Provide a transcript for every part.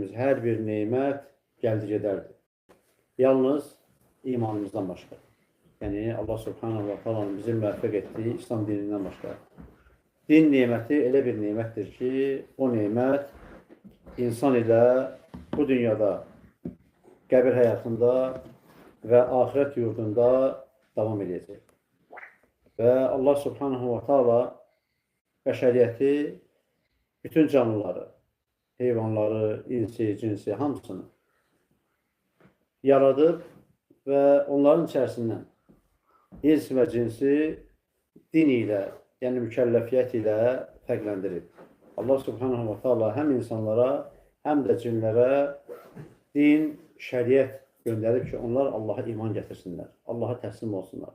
etdiyimiz hər bir nemət gəldi gedərdi. Yalnız imanımızdan başqa. Yəni Allah Subhanahu va Taala'nın bizi müvəffəq etdiyi İslam dinindən başqa. Din neməti elə bir nemətdir ki, o nemət insan ilə bu dünyada, qəbir həyatında və axirət yurdunda davam edəcək. Və Allah Subhanahu va Taala bəşəriyyəti, bütün canlıları, heyvanları, insi, cinsi, hamısını yaradıb və onların içərisindən ins və cinsi din ilə, yəni mükəlləfiyyət ilə fərqləndirib. Allah Subhanahu va Taala həm insanlara, həm də cinlərə din, şəriət göndərib ki, onlar Allaha iman gətirsinlər, Allaha təslim olsunlar.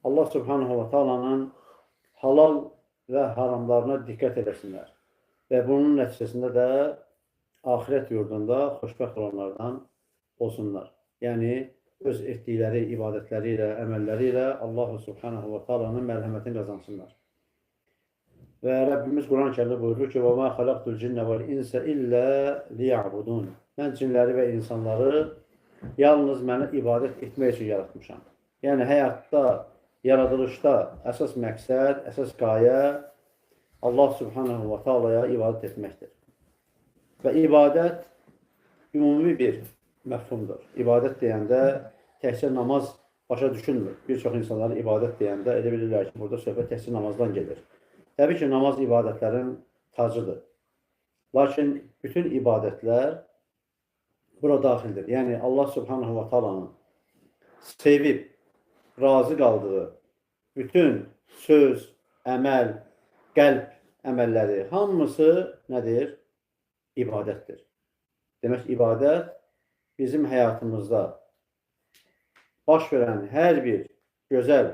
Allah Subhanahu va Taala'nın halal və haramlarına diqqət eləsinlər. Və bunun nəticəsində də axirət yurdunda xoşbəxt olanlardan olsunlar. Yəni, öz etdikləri ibadətləri ilə, əməlləri ilə Allah Subhanahu va Taala'nın mərhəmətini qazansınlar. Və Rəbbimiz Quran-ı Kərimdə buyurur ki: "Və ma xalaqtul cinnə vel insə illə liya'budun." Mən cinləri və insanları yalnız mənə ibadət etmək üçün yaratmışam. Yəni həyatda, yaradılışda əsas məqsəd, əsas qayə Allah Subhanahu va Taala'ya ibadət etməkdir. Və ibadət ümumi bir məfhumdur. İbadət deyəndə təkcə namaz başa düşülmür. Bir çox insanlar ibadət deyəndə elə bilirlər ki, burada söhbət təkcə namazdan gedir. Təbii ki, namaz ibadətlərin tacıdır. Lakin bütün ibadətlər bura daxildir. Yəni Allah Subhanahu va Taala'nın sevib, razı qaldığı bütün söz, əməl, qəlb əməlləri hamısı nədir? İbadətdir. Demək, ibadət bizim həyatımızda baş verən hər bir gözəl,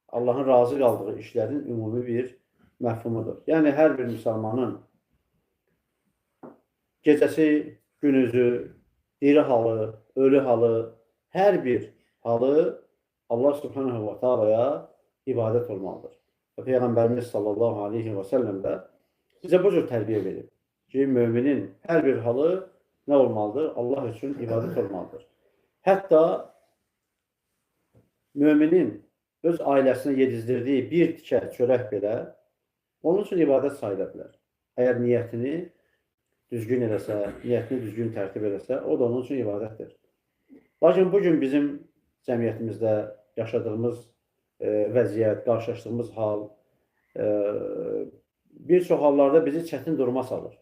Allahın razı qaldığı işlərin ümumi bir məfhumudur. Yəni, hər bir müsəlmanın gecəsi, günüzü, diri halı, ölü halı, hər bir halı Allah Subhanahu va Taala'ya ibadət olmalıdır. Və Peyğəmbərimiz sallallahu aleyhi və səlləm də bizə bu cür tərbiyə verib ki, müminin hər bir halı nə olmalıdır? Allah üçün ibadət olmalıdır. Hətta müminin öz ailəsinə yedizdirdiyi bir tikə çörək belə onun üçün ibadət sayıla bilər. Əgər niyyətini düzgün eləsə, niyyətini düzgün tərtib eləsə, o da onun üçün ibadətdir. Lakin bugün bizim cəmiyyətimizdə yaşadığımız vəziyyət, qarşılaşdığımız hal bir çox hallarda bizi çətin duruma salır.